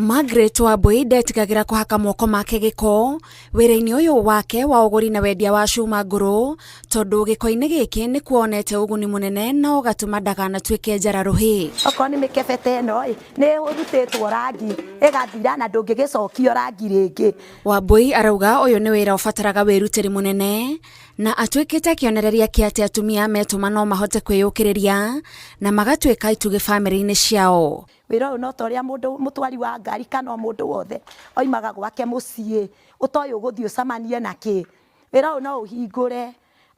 Margaret Wambui ndetigagĩra kũhaka moko make gĩko wĩra-inĩ ũyũ wake wa ũgũri na wendia wa cuma ngũrũ, tondũ gĩko-inĩ gĩkĩ nĩkuo onete ũguni mũnene na ũgatũma ndaganatuĩke njara rũhĩ. Okorwo nĩ mĩkebe ta ĩno ĩ, nĩ ĩrutĩtwo rangi ĩgathira na ndũngĩgĩcokio rangi rĩngĩ. Wambui arauga ũyũ nĩ wĩra ũbataraga wĩrutĩri mũnene na atuĩkĩte kĩonereria kĩa atĩ atumia metũma no mahote kwĩyũkĩrĩria na magatuĩka itugĩ bamĩrĩ-inĩ ciao. Wĩra ũyũ no ta ũrĩa mũndũ mũtwari wa ngari kana o mũndũ wothe oimaga gwake mũciĩ ũtoĩ ũgũthiĩ ũcemanie na kĩ. Wĩra ũyũ no ũhingũre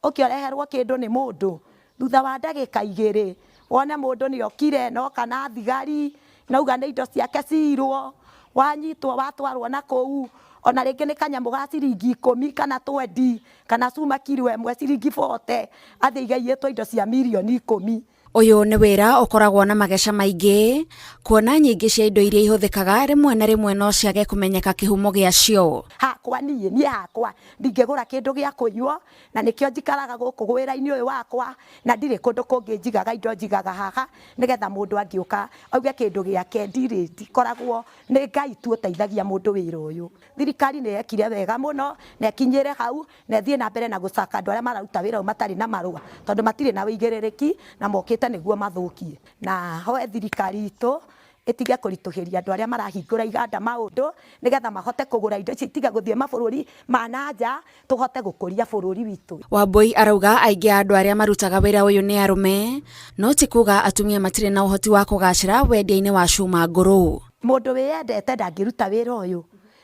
ũke ũreherwo kĩndũ nĩ mũndũ, thutha wa ndagĩka igĩrĩ wone mũndũ nĩ okire na oka na thigari na auga nĩ indo ciake ciirwo, wanyitwo watwarwo na kũu, ona rĩngĩ nĩ kanyamũ ga ciringi ikũmi kana twendi kana cuma kiro ĩmwe ciringi bote, athiĩ aigaiyĩtwo indo cia mirioni ikũmi. Ũyũ nĩ wĩra ũkoragwo na mageca maingĩ, kuona nyingĩ cia indo iria ihũthĩkaga rĩmwe na rĩmwe no ciage kũmenyeka kĩhumo gĩacio. Hakwa niĩ, niĩ hakwa ndingĩgũra kĩndũ gĩa kũnyua, na nĩkĩo njikaraga gũkũ wĩra-inĩ ũyũ wakwa, na ndirĩ kũndũ kũngĩ njigaga indo njigaga haha, nĩgetha mũndũ angĩũka auge kĩndũ gĩake ndirĩ, ndikoragwo, nĩ Ngai tu ũteithagia mũndũ wĩra ũyũ. Thirikari nĩ yekire wega mũno na ĩkinyĩre hau na ĩthiĩ na mbere na gũcaka andũ arĩa mararuta wĩra ũyũ matarĩ na marũa tondũ matirĩ na ũigĩrĩrĩki na mokĩte nĩguo mathũkie. Na hoe thirikari itũ ĩtige kũritũhĩria andũ arĩa marahingũra iganda maũndũ nĩgetha mahote kũgũra indo ici itige gũthiĩ mabũrũri ma na nja tũhote gũkũria bũrũri witũ. Wambui arauga aingĩ a andũ arĩa marutaga wĩra ũyũ nĩ arũme, no ti kuga atumia matirĩ na ũhoti wa kũgacĩra wendia-inĩ wa cuma ngũrũ. Mũndũ wĩyendete ndangĩruta wĩra ũyũ.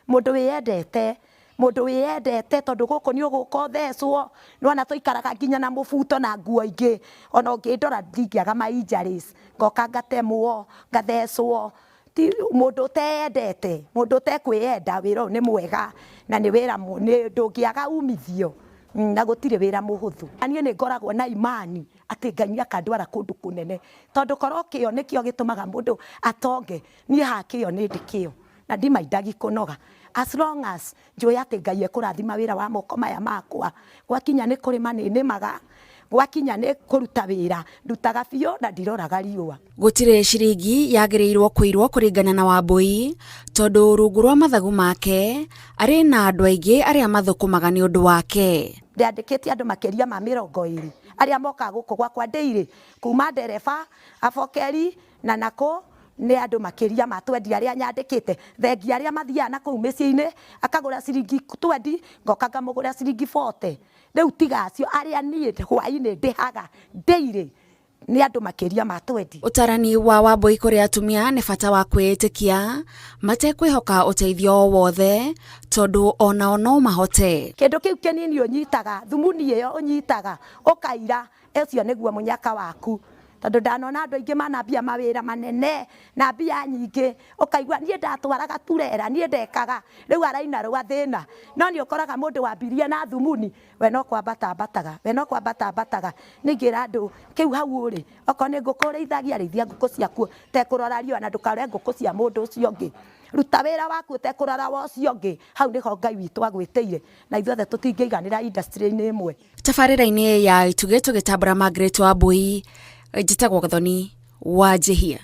Mũndũ wĩyendete, mũndũ wĩyendete tondũ gũkũ nĩ ũgũka ũthecwo, nĩ wona tũikaraga nginya na mũbuto na nguo ingĩ, ona ũngĩndora ndingĩaga ma injuries, ngoka ngatemwo, ngathecwo. Ti mũndũ ũteyendete, mũndũ ũtekwĩyenda wĩra ũyũ nĩ mwega na nĩ wĩra ndũngĩaga umithio na gũtirĩ wĩra mũhũthũ. Na niĩ nĩ ngoragwo na imani atĩ Ngai nĩ akandwara kũndũ kũnene, tondũ korwo kĩo nĩkĩo gĩtũmaga mũndũ atonge, niĩ haha kĩo nĩ ndĩ kĩo na ndimaindagi kũnoga, as long as njũĩ atĩ Ngai ekũrathima wĩra wa moko maya makwa, gwakinya nĩ kũrĩma nĩ nĩmaga, gwakinya nĩ kũruta wĩra ndutaga biũ na ndiroraga riũa. Gũtirĩ ciringi yagĩrĩirwo kũirwo kũringana na Wambui, tondũ rungu rwa mathagu make arĩ na andũ aingĩ arĩa mathũkũmaga nĩ ũndũ wake. Ndĩandĩkĩte andũ makĩria ma 20 arĩa mokaga gũkũ gwakwa daily, kuma ndereba, abokeri na nakũ nĩ andũ makĩria ma twendi arĩa nyandĩkĩte, thengia arĩa mathiaga na kũu mĩciĩ-inĩ akagũra ciringi twendi ngoka ngamũgũrĩra ciringi bote. Rĩu tiga acio arĩa niĩ hwainĩ ndĩhaga daily nĩ andũ makĩria ma twendi. Ũtarani wa Wambui kũrĩ atumia nĩ bata wa kwĩĩtĩkia matekwĩhoka ũteithio o wothe tondũ onao no mahote. Kĩndũ kĩu kĩnini ũnyitaga, thumuni ĩyo ũnyitaga ũkaira, ũcio nĩguo mũnyaka waku. Tondũ ndanona andũ aingĩ manambia mawĩra manene na mbia nyingĩ, ũkaigua niĩ ndatwaraga turera, niĩ ndekaga, rĩu araina rwa thĩna. No nĩ ũkoraga mũndũ wambirie na thumuni, we no kwambata ambataga, we no kwambata ambataga. Niĩ ingĩra andũ kĩu hau ũrĩ, okorwo nĩ ngũkũ ũrĩithagia, rĩithia ngũkũ ciaku ũtekũrora riũa na ndũkarore ngũkũ cia mũndũ ũcio ũngĩ. Ruta wĩra waku ũtekũrora wa ũcio ũngĩ, hau nĩho Ngai witũ agwĩtĩire, na ithuothe tũtingĩiganĩra industry-inĩ ĩmwe. Tabarĩra-inĩ ya Itugĩ tũgĩtambũra Margaret Wambui, njĩtagwo Gathoni Wanjihia.